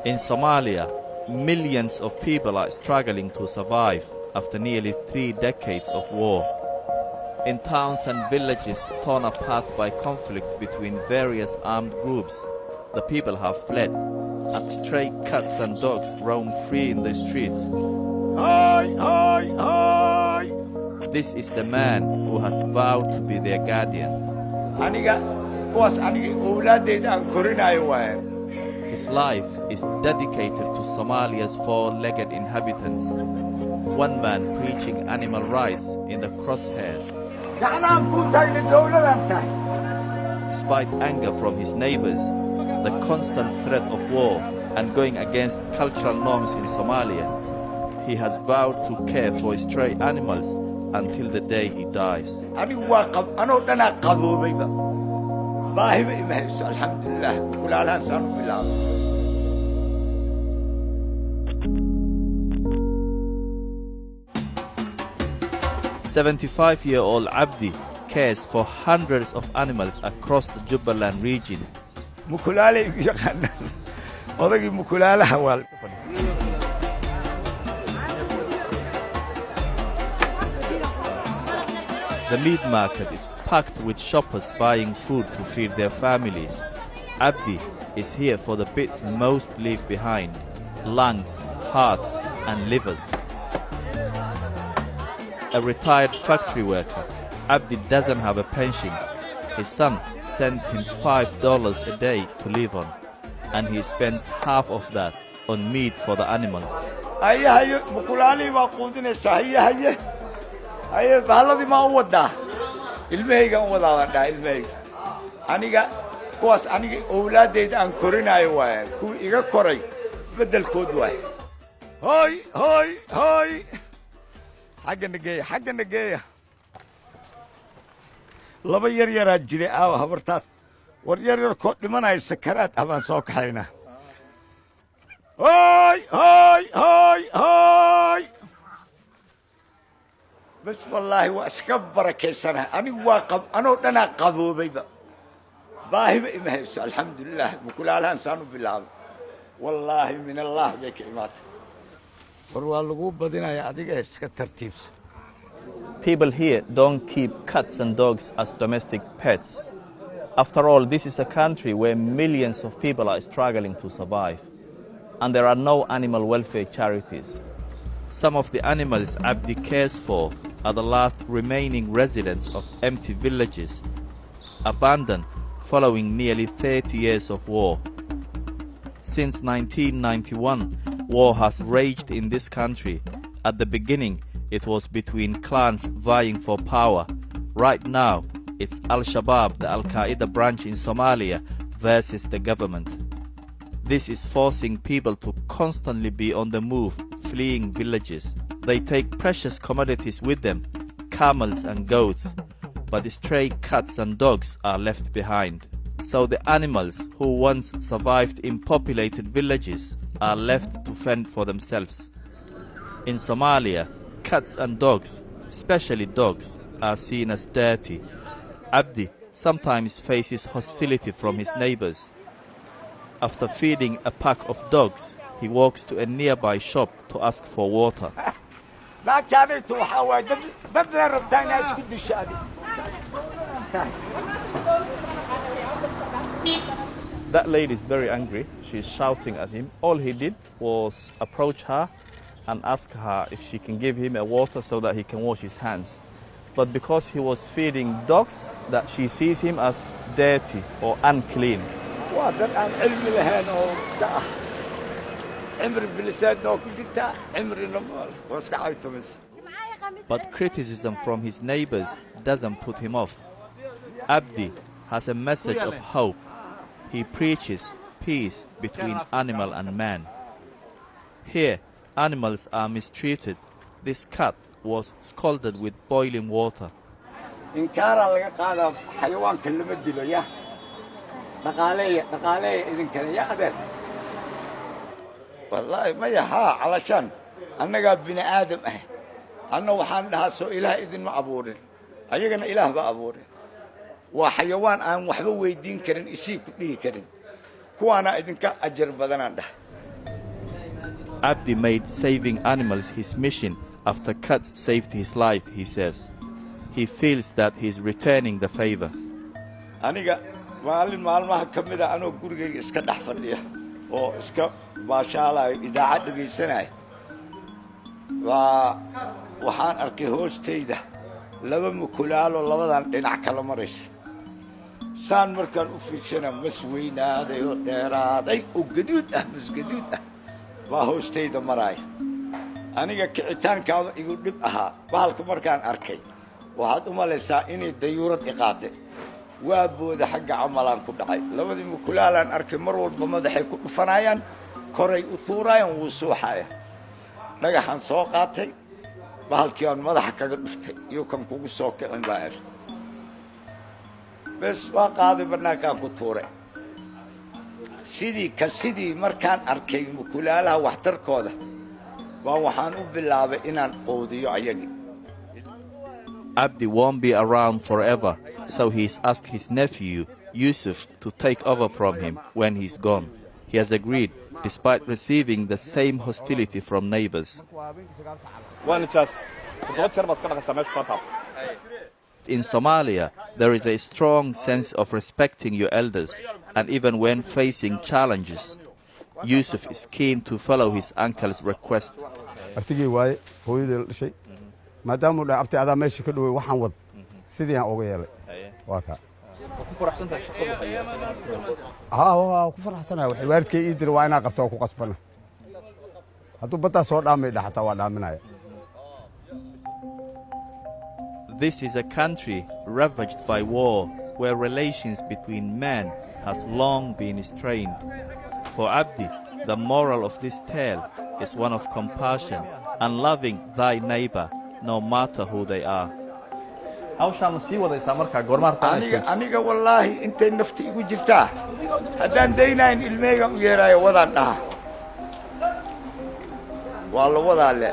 In Somalia, millions of people are struggling to survive after nearly 3 decades of war. In towns and villages torn apart by conflict between various armed groups, the people have fled, and stray cats and dogs roam free in the streets. Hoy, hoy, hoy! This is the man who has vowed to be their guardian. Aniga kuwaas aniga owlaaddayda aan korinaayo waaye. His life is dedicated to Somalia's four-legged inhabitants. One man preaching animal rights in the crosshairs. Gacnahan kuu taagna dowladaan tahay. Despite anger from his neighbors, the constant threat of war, and going against cultural norms in Somalia, he has vowed to care for stray animals until the day he dies. Anigu waa qab anoo dhanaa qaboobayba baahiba ima hayso alxamdulilah kulaalahan saan u bilaabay. 75-year-old Abdi cares for hundreds of animals across the Jubaland region. Mukulaalay igu yaqaanaan odagii mukulaalaha waa. The meat market is packed with shoppers buying food to feed their families. Abdi is here for the bits most leave behind: lungs, hearts, and livers. A retired factory worker, Abdi doesn't have a pension. His son sends him $5 a day to live on, and he spends half of that on meat for the animals. Haye haye mukulaalihii baa quudinaysaa haye haye haye bahalladii maa u wadaa ilmahaygaan u wadaa baan dhaha ilmahayga aniga kuwaas aniga owlaaddayda aan korinaayo waaye kuwii iga koray beddelkood waaye. Hoy hoy hoy! Xaggana geeya xaggana geeya laba yar yaraa jiray aawa habartaas war yar yarkoo dhimanaya sakaraad ah baan soo kaxaynaa. Hoy hoy hoy hoy! Bas wallaahi waa iska barakaysanahay anigu waa qab anoo dhanaa qaboobayba baahiba ima hayso alxamdulilah mukulaalahan saan u bilaabay wallaahi min allah bay ka imaatay war waa laguu badinaya adiga iska tartiibsa. People here don't keep cats and dogs as domestic pets. After all, this is a country where millions of people are struggling to survive, and there are no animal welfare charities. Some of the animals Abdi cares for are the last remaining residents of empty villages, abandoned following nearly 30 years of war. Since 1991, war has raged in this country. At the beginning, it was between clans vying for power. Right now, it's Al Shabaab, the Al Qaeda branch in Somalia, versus the government. This is forcing people to constantly be on the move, fleeing villages. They take precious commodities with them, camels and goats, but the stray cats and dogs are left behind. So the animals who once survived in populated villages are left to fend for themselves. In Somalia, cats and dogs, especially dogs, are seen as dirty. Abdi sometimes faces hostility from his neighbors. After feeding a pack of dogs, he walks to a nearby shop to ask for water. Naagtaanaytu waxaa waaye dad dadna rabtaa inaa isku disho adi. That lady is very angry. She's shouting at him. All he did was approach her and ask her if she can give him a water so that he can wash his hands. But because he was feeding dogs, that she sees him as dirty or unclean. Waa dad aan cilmi lahayn oo iska ah cimri bilisaadna waa ku jirtaa cimrina waa iska caytumis. But criticism from his neighbors doesn't put him off. Abdi has a message of hope. He preaches peace between animal and man. Here, animals are mistreated. This cat was scalded with boiling water. Inkaaraa laga qaadaa xayawaanka lama dilo ya dhaqaaleeya dhaqaaleeya idinkana ya adeer wallaahi maya haa calashaan annagaa bini aadam ah anna waxaan dhahaa soo ilaah idinma abuurin ayagana ilaah baa abuurin waa xayawaan aan waxba weydiin karin isii ku dhihi karin kuwaanaa idinka ajar badanaan dhahay. Abdi made saving animals his mission after cats saved his life, he says. He feels that he's returning the favor. Aniga maalin maalmaha ka mida anoo gurigayga iska dhex fadhiya oo iska baashaalayo, idaacad dhegaysanaya, baa waxaan arkay hoostayda laba mukulaalo labadan dhinac kala maraysa. Saan markaan u fiirshana, mas weynaaday oo dheeraaday oo gaduud ah, mas gaduud ah baa hoostayda maraaya. Aniga kicitaankaaba igu dhib ahaa. Bahalka markaan arkay, waxaad u malaysaa inay dayuurad i qaaday. Waa booda, xagga camalaan ku dhacay. Labadii mukulaalaan arkay, mar walba madaxay ku dhufanayaan, koray u tuuraayaan, wuu suuxaya. Dhagaxaan soo qaatay, bahalkii aan madaxa kaga dhuftay. Iyo kan kugu soo kicin baa er. Bes, waa qaaday, bannaankaan ku tuuray. Sidii ka sidii markaan arkay mukulaalaha waxtarkooda, baa waxaan u bilaabay inaan quudiyo ayagii. Abdi won't be around forever, so he's asked his nephew, Yusuf, to take over from him when he's gone. He has agreed, despite receiving the same hostility from neighbors. Waa nijaas. Toddoba jeer baad iska dhaqaysaa meesha kaa taab. In Somalia, there is a strong sense of respecting your elders, and even when facing challenges, Yusuf is keen to follow his uncle's request. Abtigii waaye, hooyadii la dhashay. Maadaamuu dhahay, "Abti, adaa meesha ka dhowey, waxaan wad," sidii aan uga yeelay waa kaa. Haa, waa ku faraxsanahay. Waxay waalidkay ii dira waa inaa qabto, waa ku qasbana. Hadduu baddaa soo dhaamay dha, xataa waa dhaaminaya. This is a country ravaged by war, where relations between men has long been strained. For Abdi, the moral of this tale is one of compassion and loving thy neighbor, no matter who they are. Hawshaa ma sii wadaysaa markaa? Goorma hartaa? Aniga wallaahi, intay nafta igu jirtaa, haddaan daynayn, ilmeygan u yeeraayo, wadaan dhaha, waa la wadaa le.